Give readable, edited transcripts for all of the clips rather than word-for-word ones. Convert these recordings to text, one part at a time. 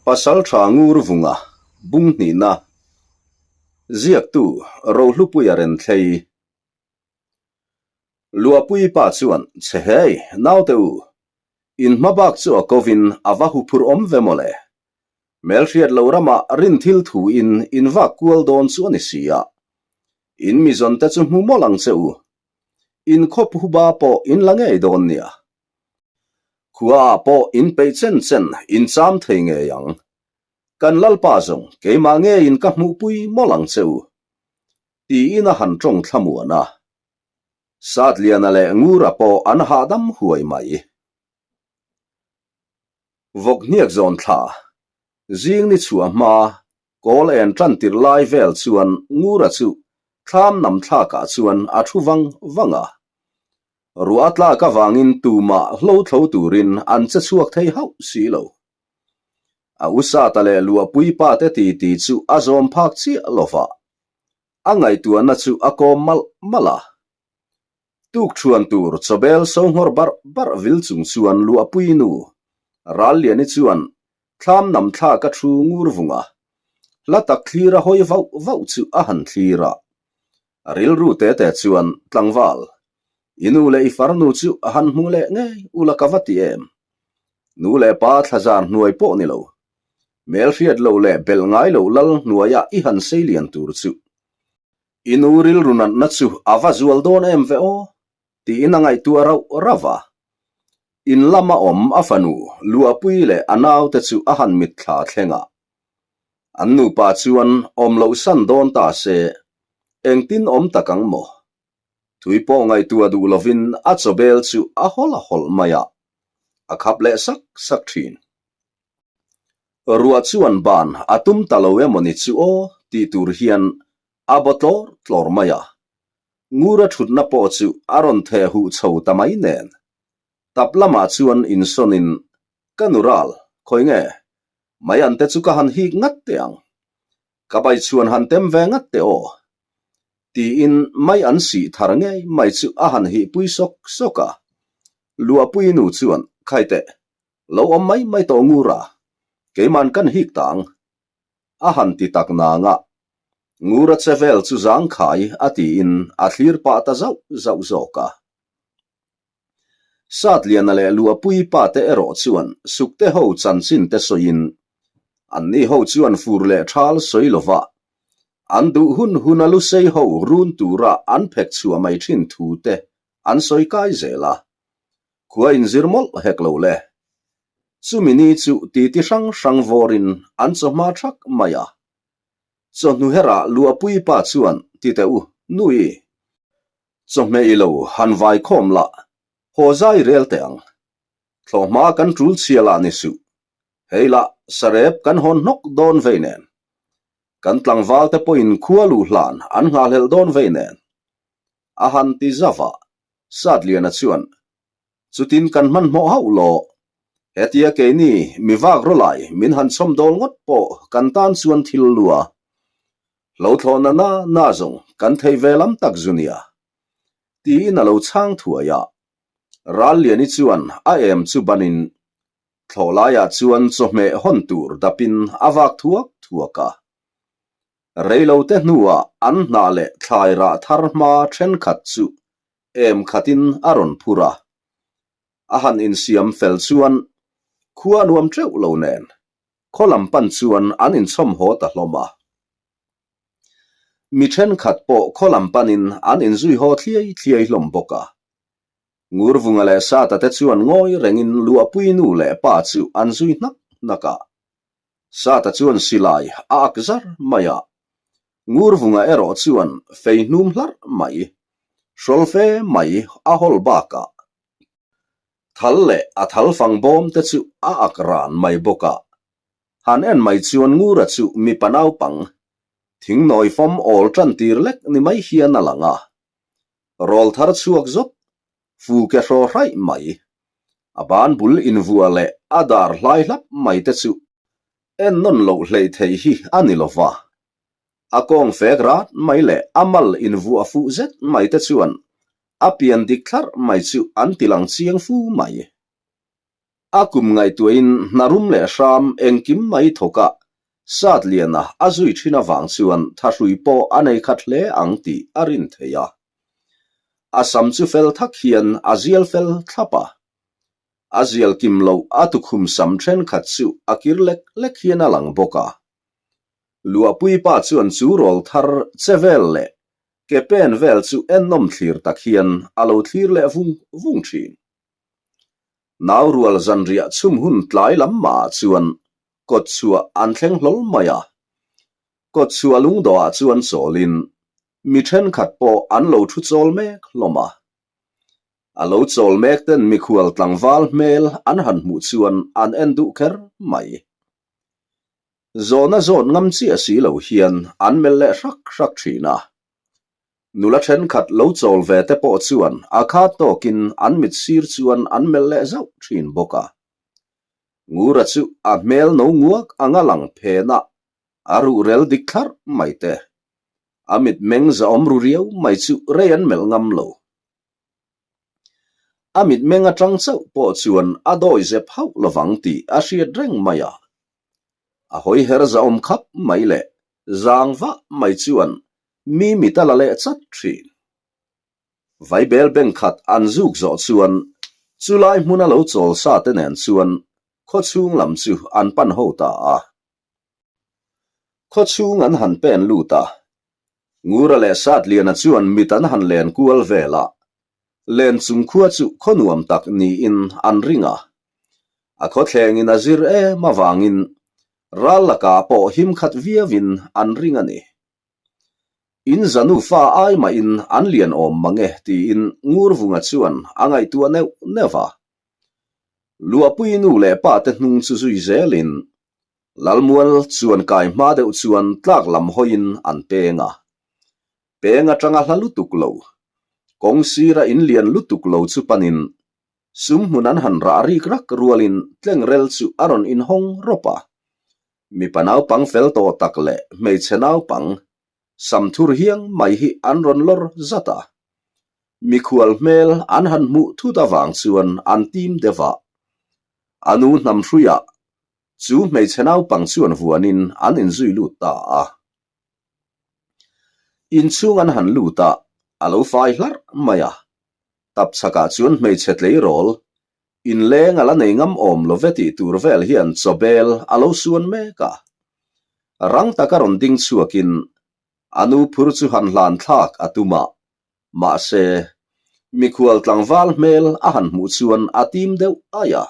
Pasaltha Ngurvunga bung hnihna ziaktu Rohlupuia Renthlei Luahpui pa chuan che hei naute u in hma bak chu a kovin a va huphurh awm ve mawle. Hmelhriat lo ramah rin thil thu in in vak kual dawn chu a ni si a. In mizawn te chu hmu mawlh ang che u. In khawp huba pawh in la ngei dawn nia. Khua ah pawh in peih chen chen in cham thei ngei ang. Kan Lalpa zawng keimah ngeiin ka hmuhpui mawlh ang che u. Tiin a han tawng thlamuan a. Satliana leh Ngura pawh an hahdam huai mai. Vawk hniak zawn thla, zing ni chhuah hma, kawl en tan tirh lai vel chuan Ngura chu thlam nam thlakah chuan a thu vang vang a. Ruah a tlak avangin tumah hlo thlo turin an che chhuak thei hauh si lo. A u Sata leh Luahpui pa te titi chu a zawm phak chiah lo va, a ngaihtuahna chu a kawm malh malh a. Tukṭhuan tur chawbel so nghawr barh barh vil chung chuan Luahpui nu Ralliani chuan thlam nam thlak a thu ngur vung a, hla tak thlir a hawi vauh vauh chu a han thlir a. A rilru te te chuan tlangval, i nu leh i farnu chu a han hmu leh ngei ula ka va ti em? Nu leh pa thlazar hnuai pawh ni lo, hmelhriat loh leh belh ngai loh lal hnuaia i han seilian tur chu I nu rilru natna chu a va zual dawn em ve aw? tiin a ngaihtuah rauh rauh a. In lama awm a fanu Luahpui leh a naute chu a han mitthla thleng a. An nupa chuan awm loh san dawn ta se, engtin awm tak ang maw? Thui pawh ngaihtuah duh lovin a chawbel chu a hawlh a hawlh mai a, a khap leh sak sak thin. Ruah chuan ban a tum ta lo emawni chu aw tih tur hian a baw tlawr tlawr mai a. Ngura thutna pawh chu a rawn theh huh chho ta mai nen. Tap lamah chuan insawnin, Ka nu ral, khawi nge? Mai an te chu ka han hik ngat teh ang. Ka bai chhuan han tem ve ngat teh aw. Tiin mai an sih thar ngei mai chu a han hihpui sawk sawk a. Luahpui nu chuan, Khai teh, Lo awm mai mai tawh ngur a, keiman kan hik ta ang. A han ti tak nang a, Ngura che vel chu zangkhai a tiin a thlir pah ta zauh zauh zawk a. Satliana leh Luahpui pa te erawh chuan Sukte ho chanchin te sawiin anni ho chuan fur leh thal sawi lova an duh hun hun a lusei ho run tura an phek chhuah mai thin thu te an sawi kai zel a. Khua inzir mawlh hek lo le. Chumi ni chu titi hrang hrang vawrin an chawhma thak mai a. Chawhnu herah Luahpui pa chuan ti teh u, Nui, chawhmeh i lo han vai khawm lah, haw zai rel teh ang. Thlawhhma kan tul chhia lah ni suh. Hei lah sarep kan hawn hnawk dawn vei nen. Kan tlangval te pawhin khua luh hlan an nghahhlelh dawn vei nen. A han ti zava. Satliana chuan, Chutin kan hmanhmawh hauh lo. Hetia keini mi vak rawlai min han chhawm dawl ngawt pawh kan tan chuan thil lu a. Hlo thlawhna na na zawng kan thei ve lam tak zu nia. Tiin a lo chhang thuai a. Ralliani chuan a em chu banin thlawh laiah chuan chawhmeh hawn tur dapin a vak thuak thuak a. Reilote hnuah an hnah leh thlai rah thar hma thenkhat chu em khatin a rawn phur a. A han insiam fel chuan khua nuam teuh lo nen khaw lam pan chuan an inchhawm haw ta hlawm a. Mi thenkhat pawh khaw lam panin an inzui haw thliai thliai hlawm bawk a. Ngurvunga leh Sata te chuan ngawi rengin Luahpui nu leh pa chu an zui hnak hnak a. Sata chuan silai a ak zar mai a, Ngurvunga erawh chuan fei hnum hlarh mai, hrawl fe mai a hawl bakah thal leh a thal fang bawm te chu a ak ran mai bawk a. Han en mai chuan Ngura chu mipa naupang, thingnawi fawm awl tan tir lek ni mai hian a lang a. Rawl thar chhuak zawt Fu ke hraw hraih mai. A ban bul invuah leh a dar hlai hlap mai te chu en nawn loh hleih theih hi a ni lo va. A kawng fek rat mai leh a mal invuah fuh zet mai te chuan a pian dik thlarh mai chu an ti lang chiang fu mai. A kum ngaihtuahin hna rum leh hram engkim mai thawk a, Satliana a zui thin avang chuan thahrui pawh a nei khat hle ang tih a rin thei a. A sam chu fel thak hian a zial fel thlap a. A zial kim loh a tukhum sam thenkhat chu a kir lek lek hian a lang bawk a. Luahpui pa chuan chu rawl thar che vel leh ke pen vel chu ennawm thlir tak hian a lo thlir leh vung vung thin. Naurual zanriah chhum hun tlai lam mahah chuan kawtchhuah an thleng hlawl mai a. Kawtchhuah lungdawhah chuan chawlin mi thenkhat pawh an lo thu chawl mek hlawm a. A lo chawl mek ten mikhual tlangval hmel an han hmuh chuan an en duh kher mai. Zawhna zawt ngam chiah si lo hian an melh leh hrak hrak thin a. Nula thenkhat lo chawl ve te pawh chuan a khat tawkin an mit sir chuan an melh leh zauh thin bawk a. Ngura chu a hmel no nguak anga lang phen a, a ruhrel dik thlarh mai te. A mitmeng zahawm ru riau mai chu rei an melh ngam lo. A mitmeng atang chauh pawh chuan a dawi zep hauh lovang tih a hriat reng mai a. A hawi her zahawm khap mai leh zang vah mai chuan mi mit a la leh chat thin. Vaibel bank khat an zuk zawh chuan chulai hmuna lo chawl sa te nen chuan khawchhung lam chu an pan ho ta a. Khawchhung an han pen lut a, Ngura leh Satliana chuan mit an han len kual vel a, len chung khua chu khaw nuam tak niin an ring a. A khawthlengin a zir em avangin ral lakah pawh him khat viauin an ring a ni. In zanu fa ai mahin an lian awm mang e tiin Ngurvunga chuan a ngaihtuah neuh neuh a. Luahpui nu leh pa te hnung chu zui zelin Lalmual chuan kai hma deuh chuan tlak lam hawiin an peng a. Peng atanga hla lutuk lo, kawng sira in lian lutuk lo chu panin sum hmun an han rah rik rak rualin tlengrel chu a rawn inhawng rawp a. Mipa naupang fel tawh tak leh hmeichhe naupang sam thur hiang mai hi an rawn lawr zat a. Mikhual hmel an han hmuh thut avang chuan an tim deuh a. A nu hnam hruiah chu hmeichhe naupang chuan vuanin an inzui lut ta a. Inchhung an han lut a, a lo fai hlarh mai a. Tapchhakah chuan hmeichhe tleirawl Inleng a la nei ngam awm lo ve tih tur vel hian chawbel a lo suan mek a. Rang taka rawn ding chhuakin a nu phur chu han hlan thlak a tum a, mahse, mikhual tlangval hmel a han hmuh chuan a tim deuh aih a.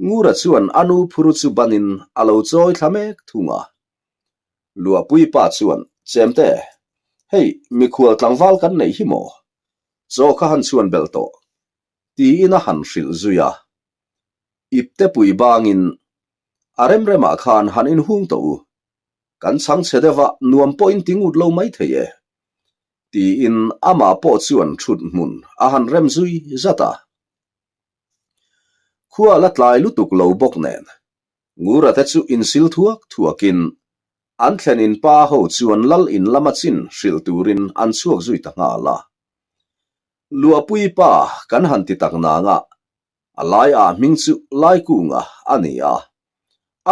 Ngura chuan a nu phur chu banin a lo chawi thla mek thung a. Luahpui pa chuan, Chemte, hei mikhual tlangval kan neih hi maw? Chaw kha han chhuan belh tawh. Tiin a han hrilh zui a. Ipte pui bangin a rem remah khan han inhung tawh u. Kan chhang chhe deuh a, nuam pawhin ti ngut lo mai thei e. Tiin amah pawh chuan thut hmun a han rem zui zat a. Khua la tlai lutuk lo bawk nen, Ngura te chu insil thuak thuakin an thlen in pa ho chuan lal in lama chin hrilh turin an chhuak zui ta nghal a. Luahpui pa kan han ti tak nang a, a lai ah hming chu Laikunga a ni a.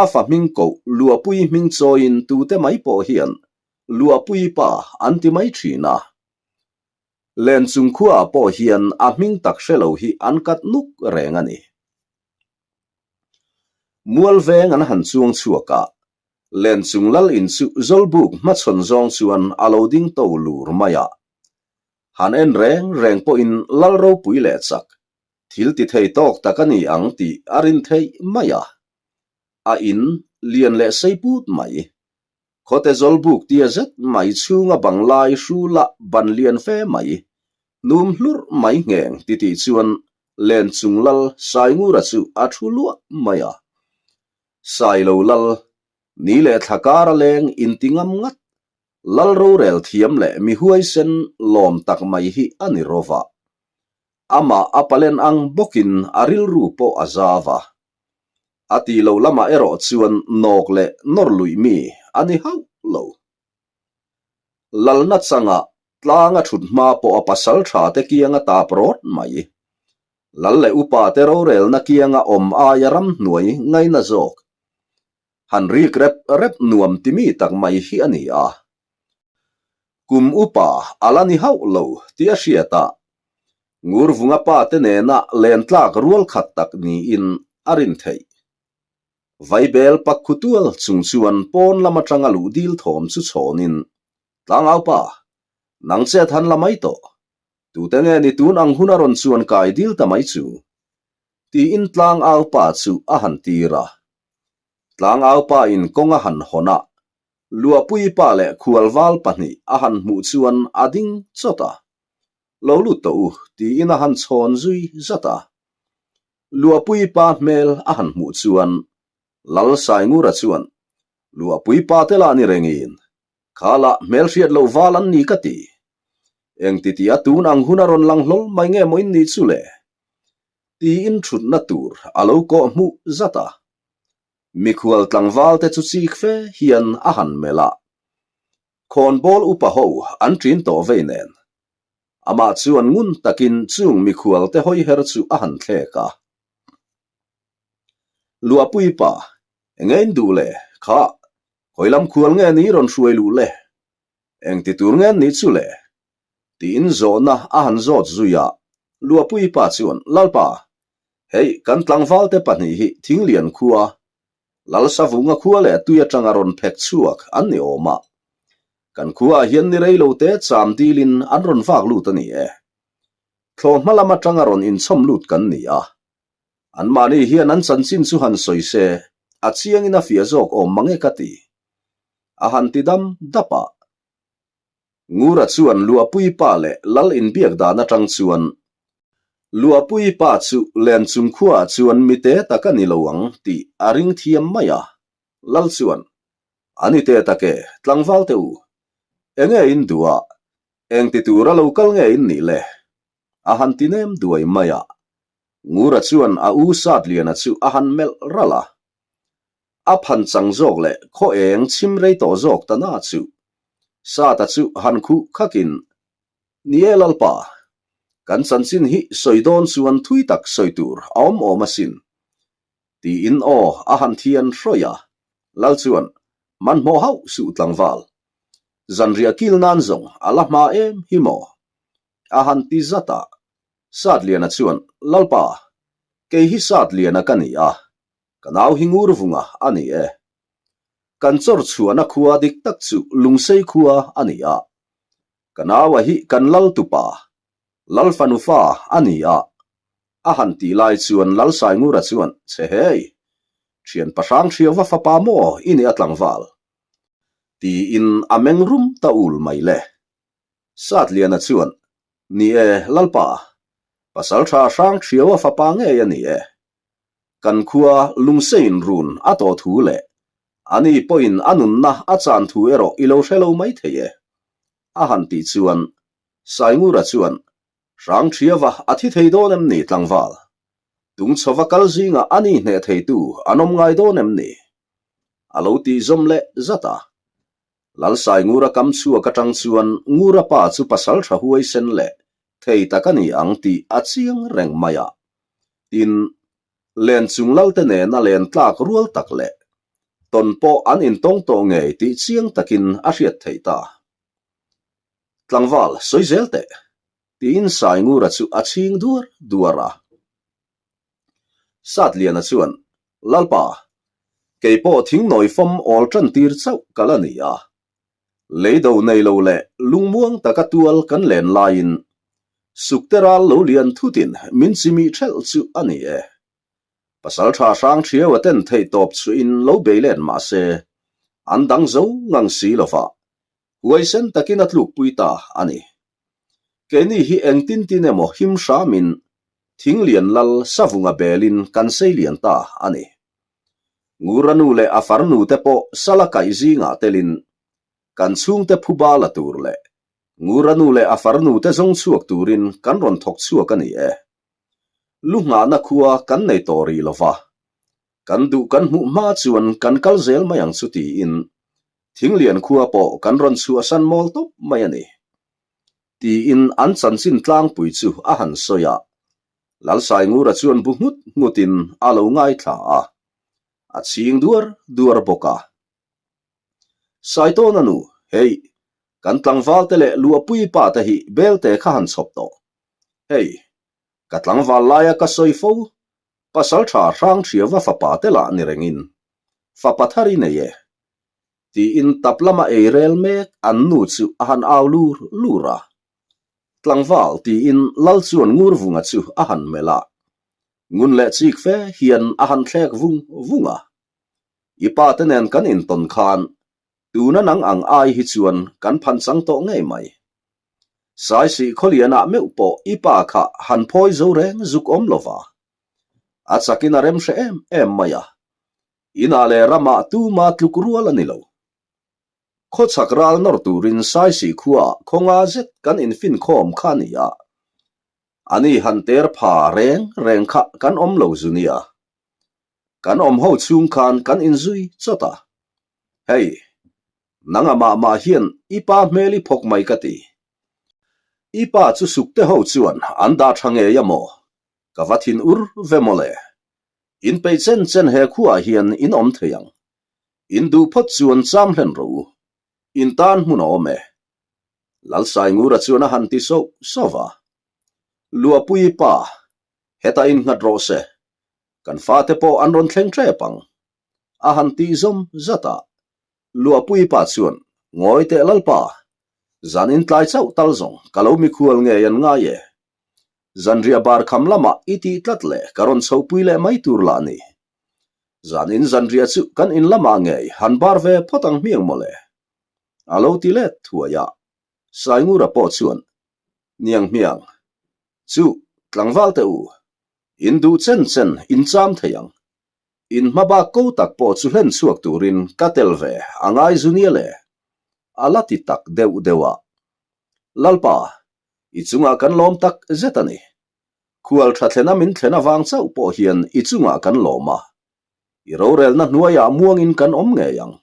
A fa hming koh Luahpui hming chawiin tute mai pawh hian Luahpui pa an ti mai thin a. Lenchung khuaah pawh hian a hming tak hre lo hi an kat nuk reng a ni. Mual veng an han chuang chhuak a, Lenchung lal in chu Zawlbuk hmachhawn zawng chuan a lo ding to lur mai a. Han en reng reng pawhin lal ropui leh chak, thil ti thei tawk tak a ni ang tih a rin theih mai a. A in lian leh sei put mai. Khawte zawlbuk tia zet mai chhunga bang lai hrula ban lian fe mai, num hlurh mai ngheng ti tih chuan len chung lal Saingura chu a thu luah mai a. Sailo lal, ni leh thla kara leng inti ngam ngat Lal rorel thiam leh mi huaisen lawm tak mai hi a ni ro va. Amah a palen ang bawkin a rilru pawh a zau a. A tih lo lamah erawh chuan nawk leh nawr luih mi a ni hauh lo. Lalna changa tlanga thut hma pawh a pasal tha te kianga tap rawt mai. Lal leh upa te rorelna kianga awm aia ramhnuai ngaina zawk han rik rep rep nuam ti mi tak mai hi a ni a. Kum upa a la ni hauh lo tih a hriat a, Ngurvunga pa te nena lentlak rual khat tak niin a rin theih. Vaibel pakhu tual chung chuan pawn lam atanga luh dil thawm chu chhawnin, Tlangaupa, nang chet han la mai tawh. Tute nge ni tun ang hun a rawn chuan kai dil ta mai chu? Tiin Tlangaupa chu a han tir a. Tlangaupa in kawng a han hawn a, Luahpuipa leh Khualval pahnih a han hmuh chuan a ding chawt a. Lo lut tawh u, tiin a han chhawn zui zat a. Luahpuipa hmel a han hmuh chuan Lal Saingura chuan, Luahpuipa te lah ni rengin, kha lah hmelhriat loh val an ni ka ti. Engti tih a tun ang hun a rawn lang hlawl mai nge maw in nih chu le? Tiin thutna tur a lo kawh hmuh zat a. Mikhual tlangval te chu chik fe hian a han melh a. Khawnbawl upa ho an ṭin tawh vei nen. Amah chuan ngun takin chung mikhual te hawi her chu a han thlek a. Luahpui pa, enge in duh le? Kha, khawi lam khual nge ni rawn hruai luh le? Engti tur nge ni chu le? Tiin zawhna a han zawt zui a. Luahpui pa chuan, Lalpa, hei kan tlangval te pahnih hi Thinglian khua, Lalsavunga khua leh tui atanga rawn phek chhuak an ni awm a. Kan khuaah hian ni rei lo te cham dilin an rawn vak lut a ni e. Thlawh hma lam atanga rawn inchhawm lut kan ni a. Anmahni hian an chanchin chu han sawi se, a chiangin a fiah zawk awm mang e ka ti. A han ti dam dap a. Ngura chuan Luahpui pa leh Lal inbiak dan atang chuan Luahpui pa chu len chung khuaah chuan mi te tak a ni lo ang tih a ring thiam mai a. Lal chuan, A ni te tak e, tlangval te u. Enge in duh a? Eng ti tura lo kal nge in nih le? A han ti nem duai mai a. Ngura chuan a u Satliana chu a han melh ralh a. A phan chang zawk leh khaw eng chhim rei tawh zawk ta na chu. Sata chu han khuh khakin, Ni e Lalpa, kan chanchin hi sawi dawn chuan thui tak sawi tur a awm awm asin. Tiin aw a han thian hrawih a. Lal chuan, Hmanhmawh hauh suh tlangval. Zanriah kil nan zawng a la hma em hi maw? A han ti zat a. Satliana chuan, Lalpa, kei hi Satliana ka ni a, Ka nau hi Ngurvunga a ni e. Kan chawr chhuahna khua dik tak chu Lungsei khua a ni a. Ka naua hi kan lal tupa, Lal fanu fa a ni a. A han tih lai chuan Lal Saingura chuan, Che hei, thian pahrang hriauva fapa maw i nih a tlangval? Tiin a meng rum ta ul mai le. Satliana chuan, Ni e, Lalpa, pasaltha hrang hriaua fapa ngei a ni e. Kan khua lungseiin run a tawh thu leh ani pawhin a nunna a chan thu erawh i lo hre lo mai thei e. A han tih chuan Saingura chuan, Hrang Thiava a thi thei dawn em ni tlangval? Tung chhova kal zingah ani hneh theitu an awm ngai dawn em ni? A lo tih zawm leh zat a. Lal Saingura kam chhuak atang chuan Ngura pa chu pasal tha huaisen leh thei tak a ni ang tih a chiang reng mai a. Tin, len chung lalte nena len tlak rual tak leh tawn pawh an intawng tawh ngei tih chiang takin a hriat theih ta. Tlangval, sawi zel teh, tiin Saingura chu a chhing duar duar a. Satliana chuan, Lalpa, kei pawh thingnawi fawm awl tan tir chauh ka la ni a. Leido nei lo leh lungmuang taka tual kan len laiin Sukte ral lo lian thutin min chimih thelh chu a ni e. Pasaltha hrang thiau a ten theih tawp chuin lo bei let mah se, an dang zo ngang si lova, huaisen takin a tlukpui ta a ni. Keini hi engtin tin emaw him hramin Thinglian lal Savunga belin kan sei lian ta a ni. Ngura nu leh a farnu te pawh sala kaih zingah telin kan chhungte phuba la tur leh Ngura nu leh a farnu te zawng chhuak turin kan rawn thawk chhuak a ni e. Lu nghahna khua kan nei tawh rih lova, kan duh kan hmuh hma chuan kan kal zel mai ang chu tiin Thinglian khua pawh kan rawn chhuahsan mawl tawp mai a ni. Tiin an chanchin tlangpui chu a han sawi a. Lalsaingura chuan bu nghut nghutin a lo ngaithla a, a chhing duar duar bawk a. Saitawna nu, Hei, kan tlangvalte leh Luahpui pa te hi belte kha han chhawp tawh. Hei, ka tlangval laia ka sawi fo, Pasaltha Hrangthriava fapa te lah ni rengin, fapa thar i nei e. Tiin tap lama ei rel mek an nu chu a han au lur lur a. Tlangval tiin Lal chuan Ngurvunga chu a han melh a, ngun leh chik fe hian a han thlek vung vung a. I pa te nen kan intawn khan tuna nang ang ai hi chuan kan phan chang tawh ngei mai. Saisih khawlianah meuh pawh i pa kha han phawi zo reng zuk awm lova. A chakin a rem hre em em mai a, inah leh ramah tuma tluk rual a ni lo. Khawchhak ral nawr turin Saisih khuaah khawnga zet kan infinkhawm kha a ni a, ani han ter pha reng reng kha kan awm lo zu nia. Kan awm ho chhung khan kan inzui chawt a. Hei, nanga mah mah hian i pa hmel i phawk mai ka ti. I pa chu sukte ho chuan an dah tha ngei a maw? Ka va thin ur ve mawle. Inpeih chen chen he khuaah hian in awm thei ang. In duh phawt chuan cham hlen rawh u. In tan hmun a awm e. Lalsaingura chuan a han ti soh soh va. Luahpuii pa, hetah innghat rawh se. Kan fate pawh an rawn thleng tep ang. A han tih zawm zat a. Luahpuii pa chuan, Ngawi teh Lalpa, zan in tlai chauh tal zawng ka lo mikhual ngei an ngai e. Zanriah bar kham lamah i tih tlat leh ka rawn chhohpui leh mai tur lah ni. Zan in zanriah chu kan in lamah ngei han bar ve phawt ang hmiang mawle. A lo ti let thuai a, Saingura pawh chuan, Niang hmiang, chu tlangval teh u, in duh chen chen in cham thei ang. In hma bak ko tak pawh chu hlen chhuak turin ka tel ve a ngai zu nia le. A la ti tak deuh deuh a. Lalpa, i chungah kan lawm tak zet a ni. Khual tha thlena min thlen avang chauh pawh hian i chungah kan lawm a, i rorelna hnuaiah muangin kan awm ngei ang.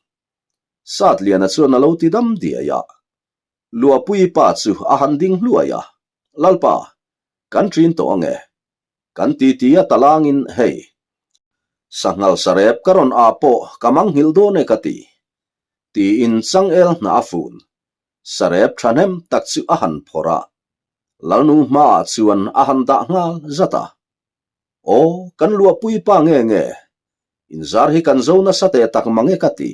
Satliana chuan a lo ti dam diai a. Luahpuii pa chu a han ding hluai a, Lalpa, kan ṭin tawh ange. Kan titi a talangin hei, sanghal sarep ka rawn ah pawh ka manghilh dawn e ka ti, tiin changel hna a fun. Sarep thahnem tak chu a han phawrh a, Lalnu hmaah chuan a han dah nghal zat a. Aw, kan luahpui pa nge nge? Inzar hi kan zo nasa teh tak mang e ka ti.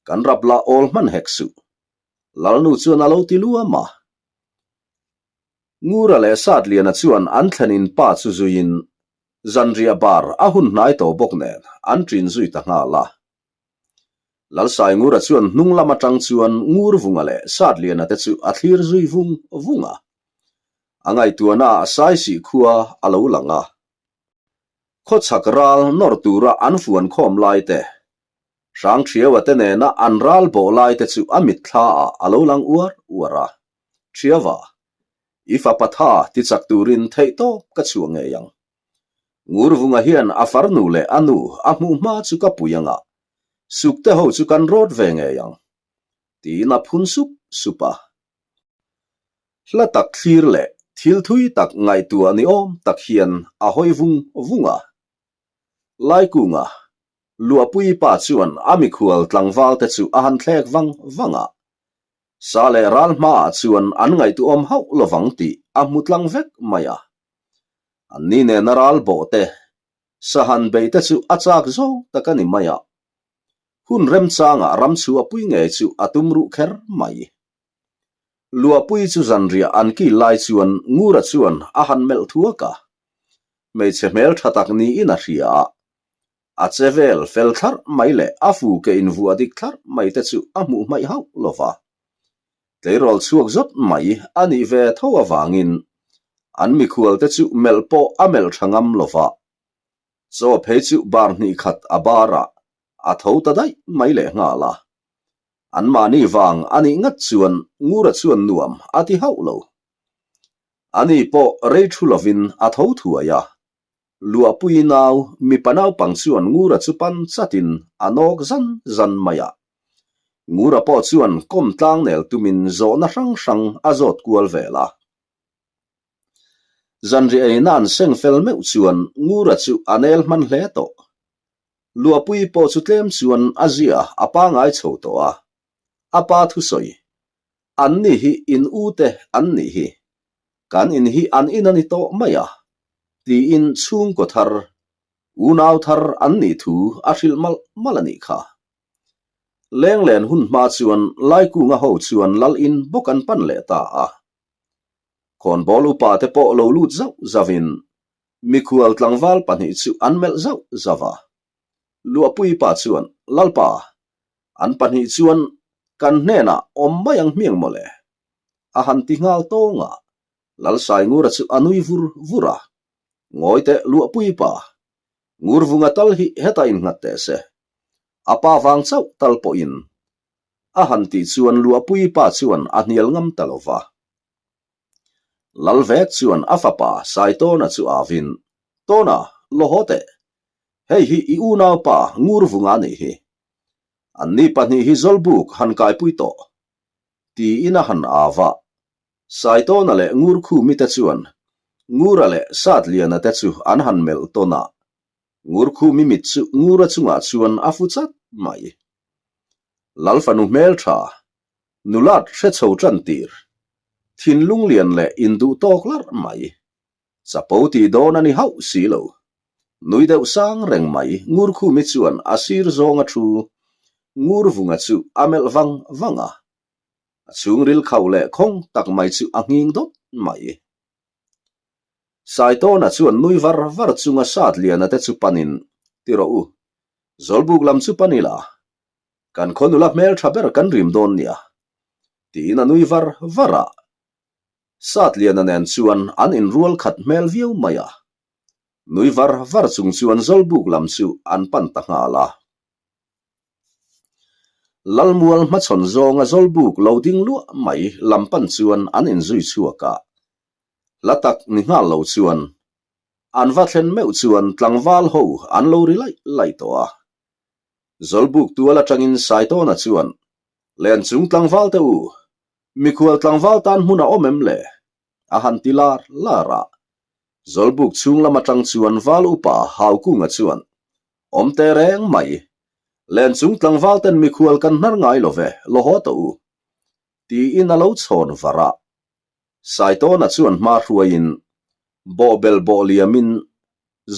Kan rap lah awl hman hek suh. Lalnu chuan a lo ti luam a. Ngura leh Satliana chuan an thlenin pa chu zuiin zanriah bar a hun hnai tawh bawk nen an ṭin zui ta nghal a. Lalsaingura chuan hnung lam atang chuan Ngurvunga leh Satliana te chu a thlir zui vung vung a. A ngaihtuahna ah Saisih khua a lo lang a. Khawchhak ral nawr tura an fuan khawm lai te, Hrangṭhiaua te nena an ral bawh lai te chu a mitthla ah a lo lang uar uar a. Ṭhiaua, i fapa tha ti chak turin theihtawp ka chhuah ngei ang. Ngurvunga hian a farnu leh a nu a hmuh hma chu ka pui anga, sukte ho chu kan rawt ve ngei ang, tiin a phun sup sup a. Hla tak thlir leh thil thui tak ngaihtuah ni awm tak hian a hawi vung vung a. Laikunga, Luahpuii pa chuan a mikhual tlangval te chu a han thlek vang vang a. Sa leh ral hmaah chuan an ngaihtuahawm hauh lovang tih a hmu tlang vek mai a. Anni nena ral bawh te, sahan beih te chu a chak zawng tak a ni mai a. Hun remchangah ram chhuahpui ngei chu a tum ruh kher mai. Luahpui chu zanriah an kil lai chuan Ngura chuan a han melh thuak a. Hmeichhe hmel tha tak niin a hria a. A che vel fel thlarh mai leh a fu ke invuah dik thlarh mai te chu a hmuh hmaih hauh lo va. Tleirawl chhuak zawt mai a nih ve tho avangin an mikhual te chu melh pawh a melh tha ngam lo va. Chaw phei chu bar hnih khat a bar ah a tho ta daih mai leh nghal a. Anmahni vang a nih ngat chuan Ngura chuan nuam a ti hauh lo. Ani pawh rei thu lovin a tho thuai a. Luahpui nau mipa naupang chuan Ngura chu pan chatin a nawk zan zan mai a. Ngura pawh chuan kawm tlang nel tumin zawhna hrang hrang a zawt kual vel a. Zanriah eina an seng fel meuh chuan Ngura chu a nel hman hle tawh. Luahpui pawh chu tlem chuan a zia a pangai chho tawh a. A pa thusawi, An ni hi in u te an nih hi. Kan in hi an in a ni tawh mai a, tiin chhungkaw thar, unau thar an nih thu a hrilh malh malh a nih kha. Lenglen hun hma chuan Laikunga ho chuan lal in bawk an pan leh ta a. Khawnbawl upa te pawh lo lut zauh zauhin mikhual tlangval pahnih chu an melh zauh zauh a. Luahpui pa chuan, Lalpa, an pahnih chuan kan hnenah awm mai ang hmiang mawle? A han ti nghal tawng a, Lalsaingura chu a nui vur vur a. Ngawi teh Luahpui pa, Ngurvunga tal hi hetah innghat teh se. A pa vang chauh tal pawhin a han tih chuan Luahpui pa chuan a hnial ngam ta lo va. Lalvek chuan a fapa Saitawna chu avin, Tawna, law haw teh. Hei hi i unaupa Ngurvunga nih hi. Anni pahnih hi Zawlbuk han kaipui tawh. Tiin a han ava. Saitawna leh Ngurkhumi te chuan Ngura leh Satliana te chu an han melh tawn a, Ngurkhumi mit chu Ngura chungah chuan a fu chat mai. Lalfanu hmeltha, nulat hre chho tan tir, thinlung lian leh induh tawk larh mai. Chapo tih dawn a ni hauh si lo. Nui deuh sang reng mai Ngurkhumi chuan a sir zawnga thu Ngurvunga chu a melh vang vang a. A chhungril khauh leh khawng tak mai chu a nghing dawt mai. Saitawna chuan nui var var chunga Satliana te chu panin, Ti rawh u, Zawlbuk lam chu pan ila, kan khaw nula hmel tha ber kan rim dawn nia, tiin a nui var var a. Satliana nen chuan an inrual khat hmel viau mai a. Nui var var chung chuan Zawlbuk lam chu an pan ta nghal a. Lalmual hmachhawn zawnga Zawlbuk lo ding luah mai lam pan chuan an inzui chhuak a, hla tak ni nghal lo chuan an va thlen meuh chuan tlangval ho an lo ri laih laih tawh a. Zawlbuk tual atangin Saitawna chuan, Len chung tlangval te u, mikhual tlangval tan hmun a awm em le? a han ti lar lar a. Zawlbuk chhung lam atang chuan val upa Haukunga chuan, Awm teh reng mai. Len chung tlangval ten mikhual kan hnar ngai lo ve, law haw tawh u. Tiin a lo chhawn var a. Saitawna chuan hma hruaiin, bawhbel bawh liamin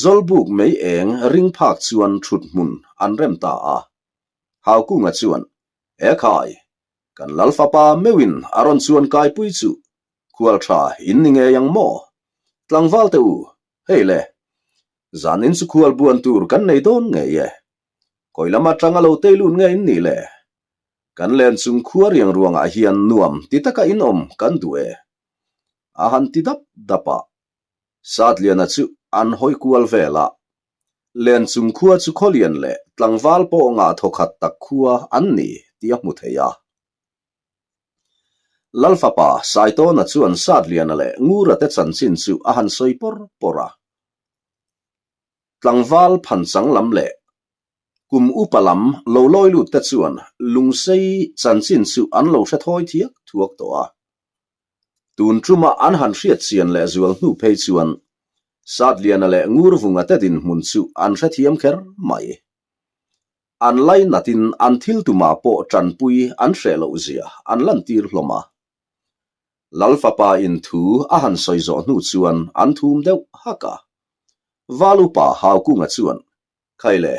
Zawlbuk mei eng ring phak chuan thut hmun an rem ta a. Haukunga chuan, Ekhai, kan Lal fapa meuhin a rawn chuan kaipui chu khual tha in ni ngei ang maw? Tlangval te u, hei le, Zanin chu khual buan tur kan nei dawn ngei e. Kawi lam atanga lo tei lut nge in nih le? Kan len chung khua riang ruangah hian nuam ti taka in awm kan duh e. A han ti dap dap a. Satliana chu an hawi kual vel a. Len chung khua chu khawlian leh tlangval pawh ngah thawkhat tak khua an ni tih a hmu thei a. Lalfapa Saitawna chuan Satliana leh Ngura te chanchin chu a han sawi pawr pawr a. Tlangval phanchang lam leh kum upa lam lo lawi lut te chuan Lungsei chanchin chu an lo hre thawi thiak thuak tawh a. Tun tuma an han hriat chian leh zual hnu phei chuan Satliana leh Ngurvunga te dinhmun chu an hrethiam kher mai. An lainatin an thil tumah pawh tanpui an hreh loh zia an lantir hlawm a. Lal fapa in thu a han sawi zawh hnu chuan an thum deuh hak a. Val upa Haukunga chuan, Khaile,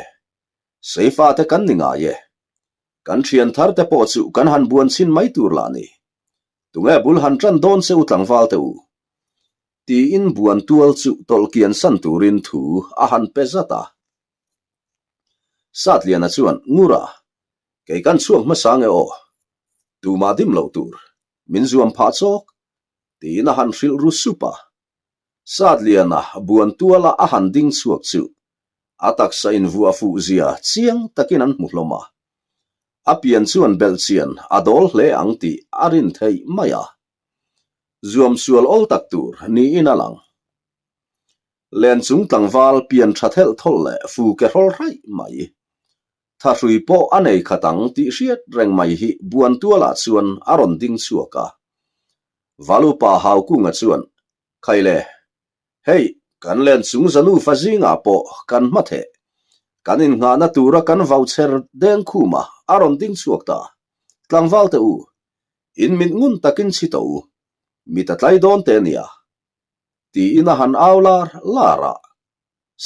Seifa te kan ni ngai e. Kan thian thar te pawh chu kan han buan chhin mai tur lah ni. Tunge bul han tan dawn che u tlangval te u? Tiin buan tual chu tawlh kian san turin thu a han pe zat a. Satliana chuan, Ngura, kei kan chhuak hmasa nge aw? Tumah dim loh tur, min zuam phah chawk, tiin a han hrilh ru sup a. Satliana buan tuala a han ding chhuak chu a taksa invuah fuh zia chiang takin an hmu hlawm a. A pian chuan belhchian a dawl hle ang tih a rin theih mai a. Zuam sual awl tak tur niin a lang. Len chung tlangval pian tha thelh thawlh leh fu ke hrawl hraih mai. Thahrui pawh a nei khat ang tih hriat reng mai hi Buantualah chuan a rawn ding chhuak a. Valupa Haukunga chuan, Khaile! Hei, kan len chung zanufa zingah pawh kan hma theh. Kan innghahna tura kan vau chher deng khuma a rawn ding chhuak ta. Tlangval te u, in mit ngun takin chhi tawh u, mit a tlai dawn te nia. Tiin a han au lar lar a.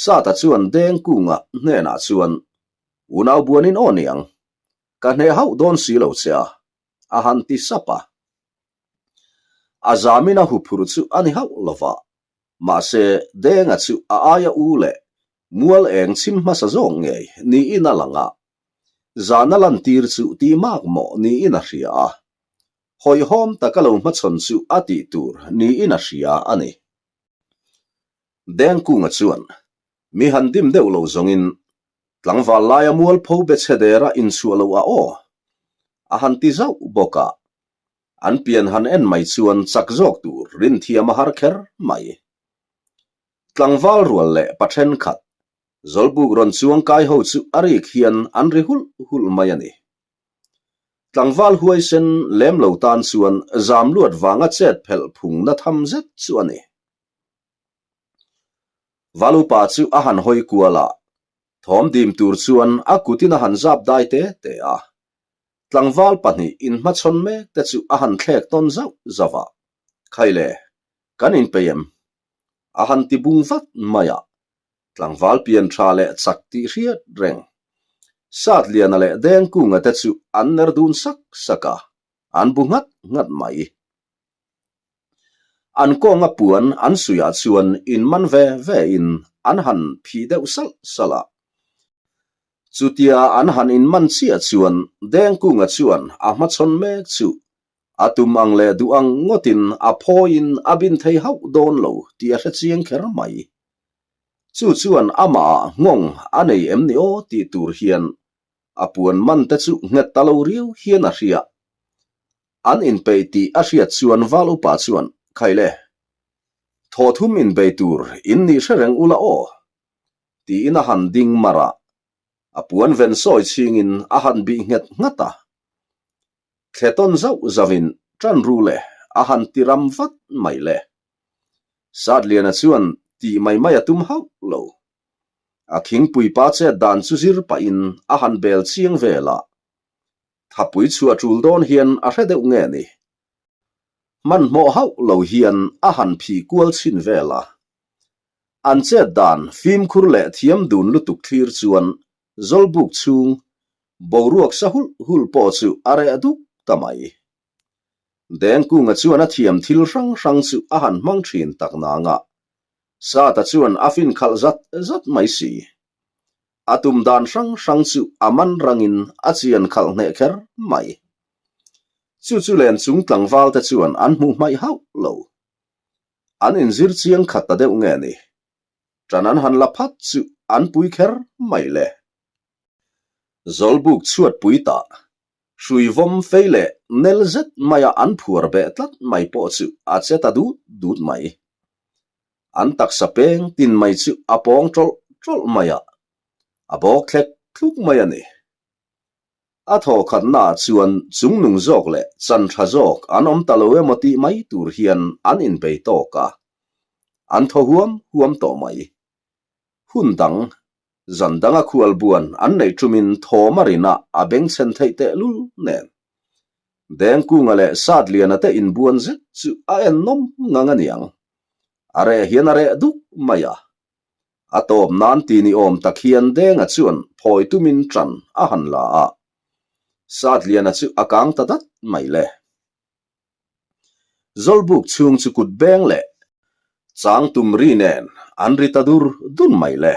Sata chuan deng kunga hnenah chuan, Unau buanin aw niang, ka hneh hauh dawn si lo che a, a han ti sap a. A zamin a huphurh chu a ni hauh lo va, mahse Denga chu a aia u leh mual eng chhim hmasa zawk ngei niin a lang a, zana lantir chu tih mak mawh niin a hria a, hawihhawm taka lo hmachhawn chu a tih tur niin a hria a ni. Dengkunga chuan mi han dim deuh lo zawngin tlangval laia mualpho be chhe dera inchhuah loh a aw a han ti zauh bawk a, an pian han en mai chuan chak zawk tur rinthiam a har kher mai. Tlangval rual leh pa thenkhat Zawlbuk rawn chuang kai ho chu a rik hian an ri hulh hulh mai a ni. Tlangval huaisen lem lo tan chuan zam luat vanga chet phelh phungna tham zet chu a ni. Valupa chu a han hawi kual a, thawm dim tur chuan a kutin a han zap dai te te a. Tlangval pahnih inhmachhawn mek te chu a han thlek tawn zauh zauh a, Khaile, kan inpeih em? A han ti bung vat mai a, tlangval pian tha leh chak tih hriat reng. Satliana leh Dengkunga te chu an ner dun sak sak a, an bu nghat nghat mai. An kawnga puan an suiah chuan inman ve ve in an han phih deuh salh salh a. Chutia an han inman chiah chuan Dengkunga chuan a hmachhawn mek chu a tum ang leh duh ang ngawtin a phawiin a bin thei hauh dawn lo tih a hre chiang kher mai. Chu chuan amah nghawng a nei em ni aw tih tur hian a puan man te chu nghet ta lo riau hian a hria. An inpeih tih a hriat chuan Val upa chuan, Khaile, thaw thum inbei tur in nih hre reng ula aw, tiin a han ding mar a, a puan ven sawi chhingin a han bih nghet nghat a. Thle tawn zauh zauhin ṭan ru le a han ti ram vat mai le. Satliana chuan tih mai mai a tum hauh lo. A khingpui pa chet dan chu zir pahin a han bel chiang vel a. Thapui chhuah ṭul dawn hian a hre deuh nge ni? Hmanhmawh hauh lo hian a han phih kual chhin vel a. An chet dan fimkhur leh thiam dun lutuk thlir chuan Zawlbuk chhung boruak sa hulh hulh pawh chu a reh duk ta mai. Dengkunga chuan a thiam thil hrang hrang chu a han hmang thin tak nanga Sata chuan a fin khalh zat zat mai si. A tum dan hrang hrang chu a man rangin a chian khalh hneh kher mai. Chu chu len chung tlangval te chuan an hmuh hmaih hauh lo. An inzir chiang khat ta deuh nge ni? Ṭan an han la phat chu an pui kher mai le. Zawlbuk chhuat pui ta, hrui vawm fei leh nel zet maia an phuar beh tlat mai pawh chu a che ta dut dut mai. An taksa peng tin mai chu a pawng ṭawlh ṭawlh mai a, a bawk thlek thluk mai a ni. A thawkhatnaah chuan chungnung zawk leh chan tha zawk an awm ta lo emaw tih mai tur hian an inbei tawk a, an thaw huam huam tawh mai. Hun dang, zan danga khual buan an neih ṭumin thawm a rinah a bengchhen theih tehlul nen. Dengkunga leh Satliana te inbuan zet chu a ennawm ngang a niang. A reh hian a reh duk mai a. A tawp nan ti ni awm tak hian Denga chuan phawi tumin ṭan a han la a, Satliana chu a kang ta dat mai le. Zawlbuk chhung chu kut beng leh chang tum ri nen an ri ta dur dun mai le.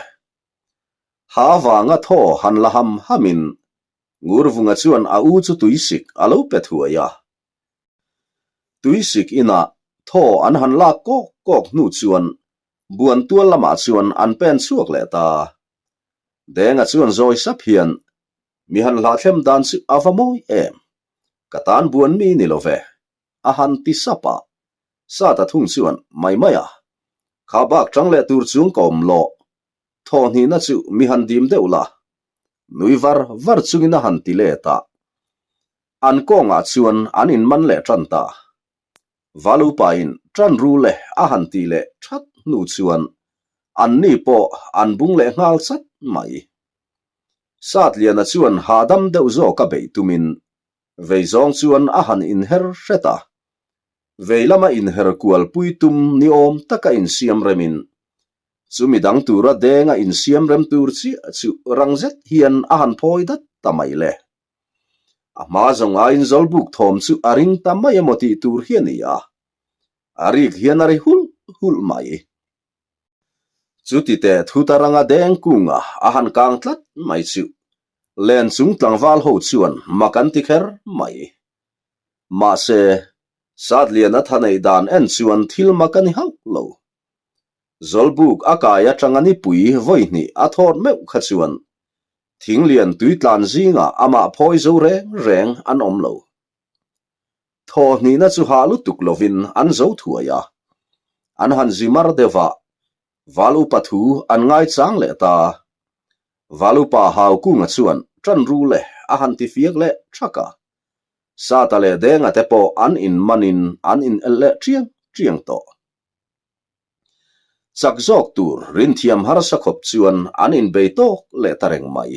Ha vanga thaw han la ham hamin Ngurvunga chuan a u chu tuisik a lo pe thuai a. Tuisik inah thaw an han lak kawk kawk hnu chuan buan tual lamah chuan an pen chhuak leh ta. Denga chuan zawi sap hian mi han hlahthlem dan chu a va mawi em? Ka tan buan mi ni lo ve, a han ti sap a. Sata thung chuan mai mai a, Kha bak chang leh tur chung ka awm lawh, thaw hnihna chu mi han dim deuh la, nui var var chungin a han ti let a. An kawngah chuan an inman leh tan ta. Valupain tan ru le a han tih leh that hnu chuan anni pawh an bung leh nghal chat mai. Satliana chuan hahdam deuh zawk a beih tumin vei zawng chuan a han inher hret a. Vei lama inher kual pui tum ni awm taka insiam remin chumi dang tura denga insiam rem tur chiah chu rang zet hian a han phawi dat ta mai le. A hma zawng aiin Zawlbuk thawm chu a ring ta mai emaw tih tur hi a ni a, a rik hian a ri hulh hulh mai. Chuti teh thuta ranga deng kunga a han kang tlat mai chu len chung tlangval ho chuan mak an ti kher mai. Mahse, Satliana tha neih dan en chuan thil mak a ni hauh lo. Zawlbuk a kai atanga nipui vawi hnih a thawt meuh kha chuan Thinglian tui tlan zingah amah phawi zo reng reng an awm lo. Thaw hnihna chu hah lutuk lovin an zo thuai a. An han zi mar deuh a, Val upa thu an ngaichang leh ta. Val upa Haukunga chuan ṭan ru le a han ti fiak leh ṭhak a. Sata leh Denga te pawh an inmanin an inelh leh ṭiang ṭiang tawh. Chak zawk tur rinthiam harsa khawp chuan an inbei tawk leh ta reng mai.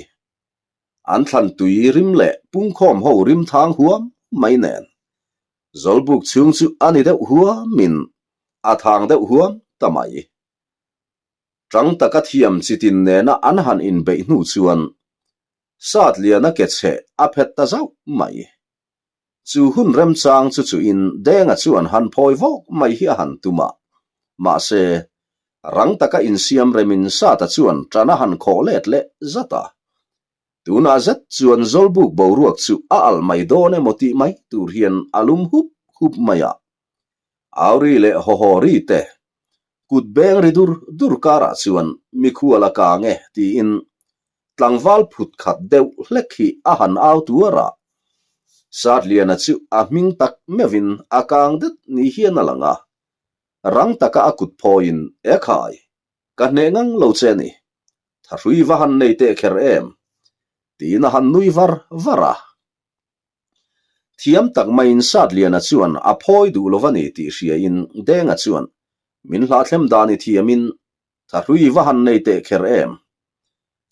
An thlan tui rim leh pungkhawm ho rim thang huam mai nen. Zawlbuk chhung chu a ni deuh huamin a thang deuh huam ta mai. Tang taka thiam chitin nena an han inbeih hnu chuan Satliana ke chhe a phet ta zauh mai. Chu hun remchang chu chuin Denga chuan han phawi vawk mai hi a han tum a. Mahse, rang taka insiam remin Sata chuan ṭan a han khawh let leh zat a. Tunah zet chuan Zawlbuk boruak chu a alh mai dawn emaw tih mai tur hian a lum hup hup mai a. Auri leh hawhaw ri te, kut beng ri dur dur karah chuan mikhual a kang e tiin Tlangval phut khat deuh hlek hi a han au tuar a, Satliana chu a hming tak meuhin a kang det ni hian a lang a, rang taka a kut phawiin, E khai, ka hneh ngang lo che ni, thahrui va han nei teh kher em? tiin a han nui var var a. Thiam tak maiin Satliana chuan a phawi duh lo va ni tih hriain Denga chuan min hlahthlem dan i thiamin Thahrui va han nei teh kher em?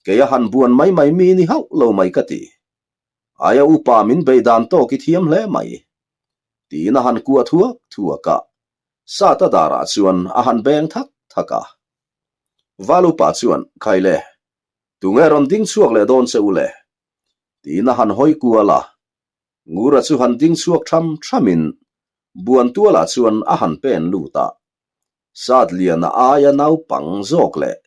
Kei a han buan mai mai mi ni hauh lo mai ka ti. Aia upa min beih dan tawk i thiam hle mai. Tiin a han kuah thuak thuak a, Sata darah chuan a han beng thak thak a. Val upa chuan, Khai le, tunge rawn ding chhuak leh dawn che u le? Tiin a han hawi kual a. Ngura chu han ding chhuak tham thamin buan tualah chuan a han pen lut a. Satliana aia naupang zawk leh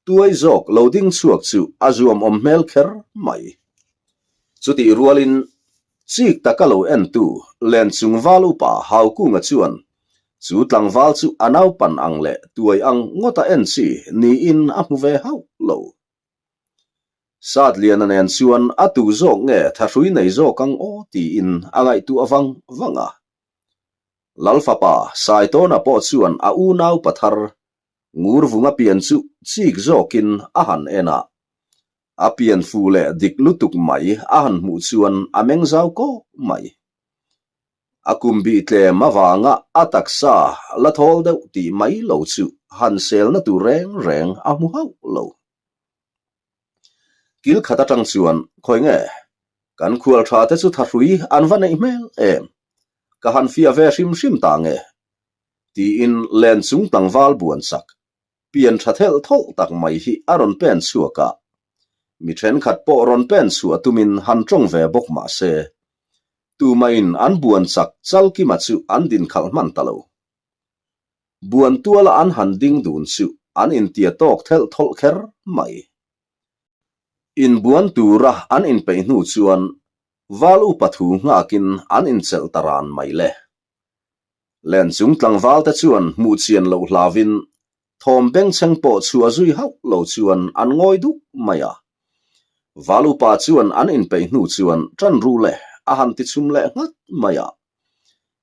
tuai zawk lo ding chhuak chu a zuam awm hmel kher mai. Chutih rualin chik taka lo entu Lenchung val upa Haukunga chuan chu tlangval chu a naupan ang leh tuai ang ngawta en chi niin a hmu ve hauh lo. Satliana nen chuan a tu zawk nge thahrui nei zawk ang aw tiin a ngaihtuah vang vang a. Lalfapa Saitawna pawh chuan a unau pathar Ngurvunga pian chu chik zawkin a han en a. A pian fu leh dik lutuk mai a han hmuh chuan a meng zau kawk mai. A kum bih tlem avanga a taksa la thawl deuh tih mai lo chu han selna tur reng reng a hmu hauh lo. Kil khat atang chuan, Khawi nge? Kan khual tha te chu thahrui an va neih hmel em? Ka han fiah ve hrim hrim ta nge? Tiin len chung tlangval buan chak, pian tha thelh thawlh tak mai hi a rawn pen chhuak a. Mi thenkhat pawh rawn pen chhuah tumin han tawng ve bawk mah se, tumahin an buan chak Chalkima chu an dinkhalh hman ta lo. Buan tuala an han ding dun chu an intia tawk thelh thawlh kher mai. Inbuan tura an inpeih hnu chuan val upa thu nghakin an inchelh ta ran mai le. Len chung tlangval te chuan hmuh chian loh hlauvin thawm bengchheng pawh chhuah zui hauh lo chuan an ngawi duk mai a. Val upa chuan an inpeih hnu chuan ṭan ru le a han ti chhum leh nghat mai a.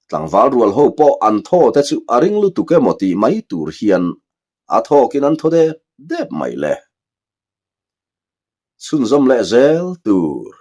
Tlangval rual ho pawh an thaw te chu a ring lutuk emaw tih mai tur hian a thawkin an thaw dep dep mai le. Chhunzawm leh zel tur.